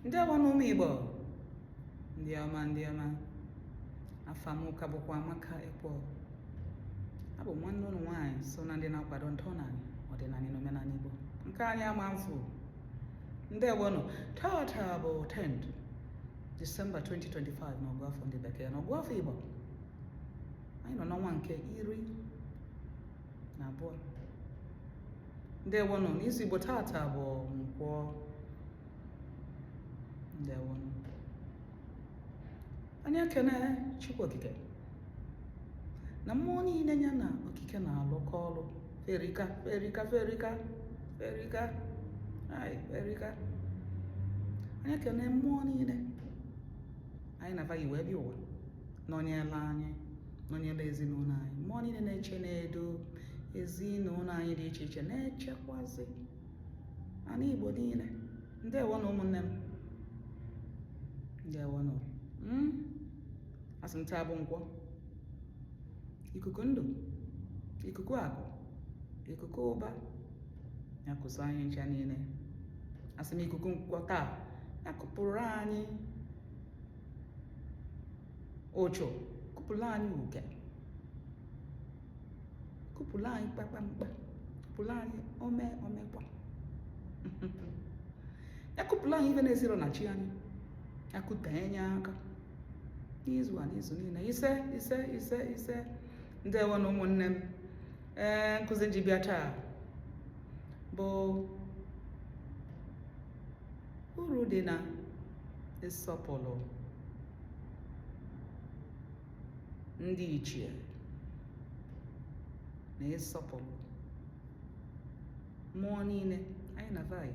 Ndewonụ ụmụ Igbo, ndị ọma, ndị ọma. Afa m ka bụkwa Amaka Ekwo. Abụ m nwanne ụnụ nwaanyị so na ndị na-akwado ntọnanị, ọdịnanị na omenanị Igbo nke anyị ama mfu. Ndewonụ. Tata bụ 10th December 2025 n'ọgụ afọ ndị bekee. N'ọgụ afọ Igbo, anyị nọ n'ọnwa nke 12. Ndewonụ. N'izu Igbo tata bụ Nkwọ. Ndewonụ. Anyị ekene Chukwu Okike na mmụọ niile ya na Okike na-alụkọ ọlụ. Ferika, ferika, ferika, ferika, ai, ferika. Anyị ekene mmụọ niile anyị na fa yi wee bịa ụwa, nọnyela anyị, nọnyela ezinụlọ anyị, mmụọ niile na-eche na-edo ezinụlọ anyị dị iche iche, na-echekwazi ana Igbo niile. Ndewonụ ụmụnne m, ndewonụ. Asị m taa bụ Nkwọ, ikuku ndụ, ikuku akụ, ikuku ụba ya kụsa anyị ncha niile. Asị m ikuku Nkwọ taa ya kụpụrụ anyị ụchụ, kụpụrụ anyị uke, kụpụrụ anyị kpakpamkpa, kụpụrụ anyị ome omekwa, ya kụpụrụ anyị ife na-esiro na chi anyị, ya kụtee nye aka n'izu a, n'izu niile. Ise, ise, ise, ise. Ndewonụ ụmụnne m. Ee, nkụzi m ji bịa taa bụ uru dị na ịsọpụrụ ndị ichie na ịsọpụrụ mmụọ niile anyị na fa yi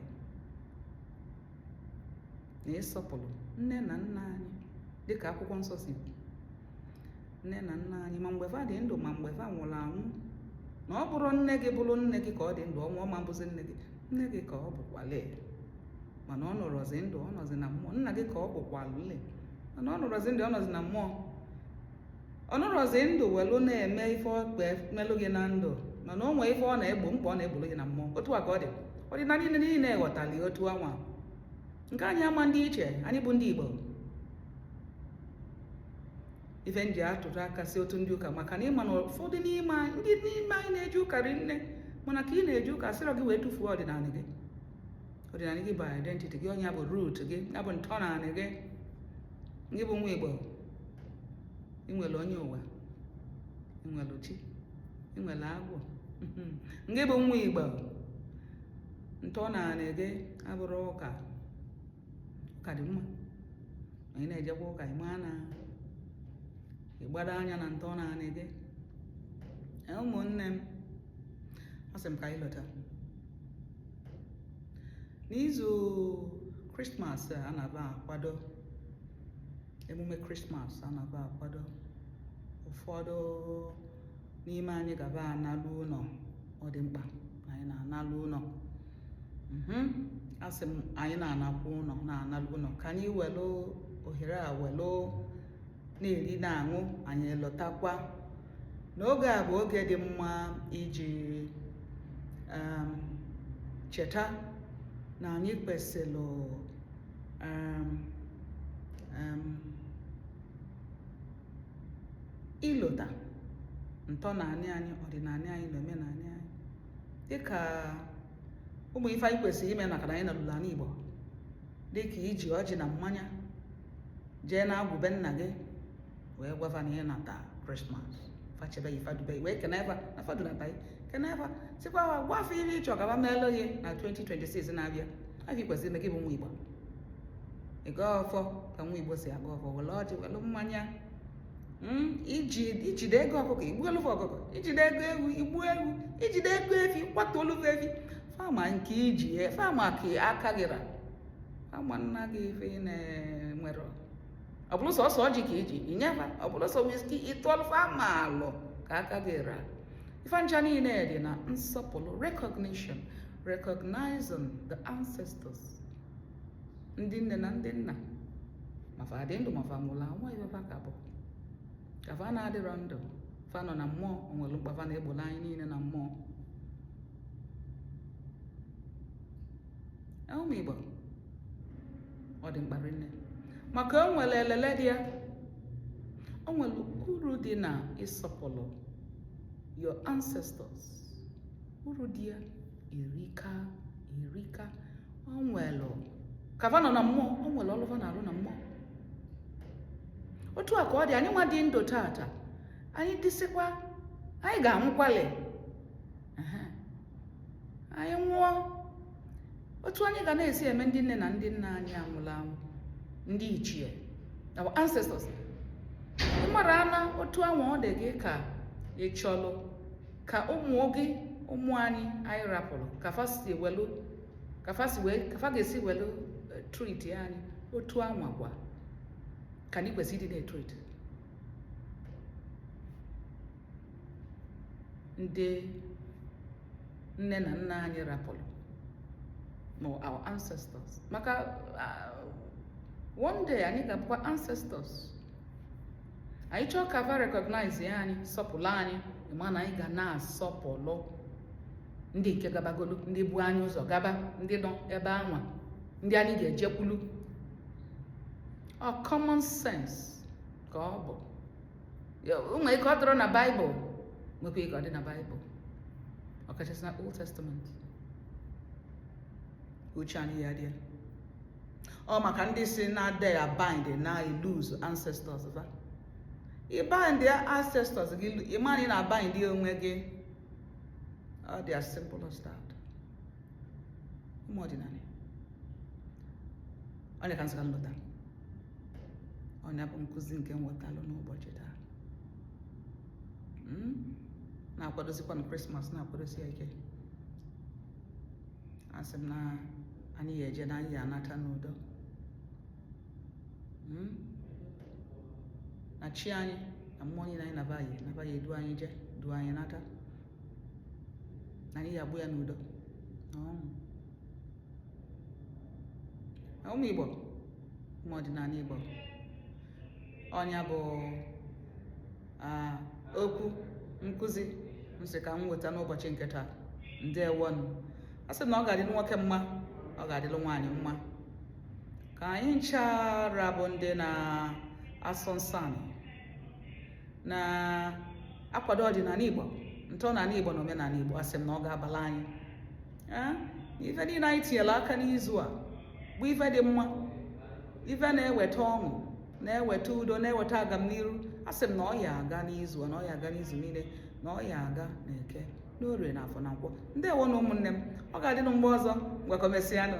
na ịsọpụrụ nne na nna anyị dịka akwụkwọ nsọ si kwu. Nne na nna anyị, ma mgbe fa dị ndụ ma mgbe fa nwụrụ anwụ, na ọ bụrụ nne gị bụrụ nne gị ka ọ dị ndụ, ọ nwụọ ma bụzi nne gị, nne gị ka ọ bụkwale, mana ọ nọrọzi ndụ, ọ nọzi na mmụọ. Nna gị ka ọ bụkwale, mana ọ nọrọzi ndụ, ọ nọzi na mmụọ. Ọ nọrọzi ndụ welu na-eme ife ọkpe melụ gị na ndụ, mana o nwee ife ọ na-egbo mkpa ọ na-egbolu gị na mmụọ. Otu a ka ọ dị. Ọ dị na niile niile ghọtali otu anwa nke anyị ama ndị iche. Anyị bụ ndị Igbo. Ife m ji atụrụ aka si otu ndị ụka, maka na ịma na ụfọdụ n'ime anyị, ndị n'ime anyị na-eje ụka rinne, mana ka ị na-eje ụka sịrọ gị wee tụfuo ọdịnala gị. Ọdịnala gị bụ identity gị, onye bụ root gị, ya bụ ntọnanị gị. Gị bụ nwa Igbo, ị nwere onye ụwa, ị nwere chi, ị nwere agwụ. Gị bụ nwa Igbo, ntọnanị gị abụrụ ụka. Ụka dị mma, anyị na-ejekwa ụka, ị maa na ị gbado anya na ntọnanị gị. Ụmụnne m, asị m ka anyị lọta n'izu Krismas a na-aba akwado emume Krismas a na-aba akwado. Ụfọdụ n'ime anyị gaba analụ ụlọ. Ọ dị mkpa anyị na-analụ ụlọ. Asị m anyị na-anakwa ụlọ, na-analụ ụlọ, ka anyị welu ohere a welu na-eri na-aṅụ. Anyị lọtakwa n'oge a bụ oge dị mma iji cheta na anyị kwesịrị ịlọta ntọnanị anyị, ọdịnanị anyị na omenanị anyị, dịka ụmụ ife anyị kwesịrị ime maka na anyị nọrọ n'ala Igbo, dịka iji ọjị na mmanya jee na agwụ be nna gị wee gwa fa na ị nata Krismas, fa chebe gị, fa dube gị, wee kene fa na fa dunata gị, kene fa, sịkwa fa gwa fa ife ị chọ ka fa meelụ gị na 2026 na-abịa. Afọ i kwesịrị ime gị bụ nwa Igbo, ị gọọ ọfọ ka nwa Igbo si agọ ọfọ, were ọjị, were mmanya, iji ijide ego ọkụkọ igbuolu fa ọkụkọ, ijide ego ewu igbu ewu, ijide ego efi kwatuolu fa efi. Fa ma nke iji fa ma ka aka gị ra, fa ma nna gị ife ị na-enwere. Ọ bụrụ sọsọ ọjị ka iji inye fa, ọ bụrụ sọ whisky ịtụọlụ, fa ma alụ ka aka gị ra. Ife ncha niile dị na nsọpụrụ, recognition, recognizing the ancestors, ndị nne na ndị nna, ma fa dị ndụ ma fa nwụrụ anwụ, ife fa ka bụ ka fa na-adịrọ ndụ, fa nọ na mmụọ. O nwere mkpa fa na-egbolo anyị niile na mmụọ. Ụmụ Igbo, Ọ dị mkpa rinne, maka o nwere elele dị ya, o nwere uru dị na ịsọpụrụ your ancestors. Uru dị ya erika erika. O nwere ka fa nọ na mmụọ, o nwere ọlụ fa na-alụ na mmụọ. Otu a ka ọ dị anyị nwa dị ndụ tata. Anyị dịsịkwa, anyị ga-anwụkwali. Anyị nwụọ, otu anyị ga na-esi eme ndị nne na ndị nna anyị anwụrụ anwụ, ndị ichie, our ancestors, ịmara ana otu anwa ọ dị gị ka ị chọlụ ka ụmụ gị, ụmụ anyị anyị rapụrụ, ka fa si welu, ka fa si wee, ka fa ga-esi welu treat anyị, otu anwa kwa ka anyị kwesịrị ịdị na-etreat ndị nne na nna anyị rapụrụ, no, our ancestors, maka one day anyị ga-abụkwa ancestors. Anyị chọọ ka fa recognize ya anyị, sọpụrụ anyị, ma na anyị ga na-asọpụrụ ndị nke gabagolu, ndị bu anyị ụzọ gaba, ndị nọ ebe anwa, ndị anyị ga-ejekwulu. Ọ common sense ka ọ bụ. Nwee ike ọ dịrọ na Baịbụl, nwekwa ike ọ dị na Baịbụl, ọkachasị na Old Testament. Uche anyị ya dị ya. Ọ maka ndị si na they are bind na lose ancestors va. Ị bind ya ancestors gị, ị ma na ị na-bind onwe gị. Ọ dị as simple as that. Ụmụ ọdịnala, onye ka nsị ka nlọta, onye bụ nkụzi nke m wetalụ n'ụbọchị taa. Na-akwadozikwa na Krismas, na-akwadosi ya ike. Asị m na anyị ga-eje na anyị ga-anata n'udo. Na chi anyị na mmụọ niile anyị nabaghị nabaghị edu anyị je du anyị nata, na anyị ga-agbụ ya n'udo na ọṅụ. Na ụmụ Igbo, ụmụ ọdịnala Igbo, ọnya bụ okwu nkụzi m sị ka m weta n'ụbọchị nke taa. Ndewonụ. A sị na ọ ga-adịlụ nwoke mma, ọ ga-adịlụ nwaanyị mma, ka anyị nchara bụ ndị na-asọ nsọ anị, na-akwado ọdịnala Igbo, ntọala Igbo na omenala Igbo. Asị m na ọ ga-abala anyị. Ife niile anyị tinyere aka n'izu a bụ ife dị mma, ife na-eweta ọṅụ, na-eweta udo, na-eweta agamniru. Asị m na ọ ya aga n'izu a, na ọ ya aga n'izu niile, na ọ ya aga na Eke, n'Orie, na Afọ, na Nkwọ. Ndewo na ụmụnne m. Ọ ga-adịnụ mgbe ọzọ. Ngwakọmesịanụ.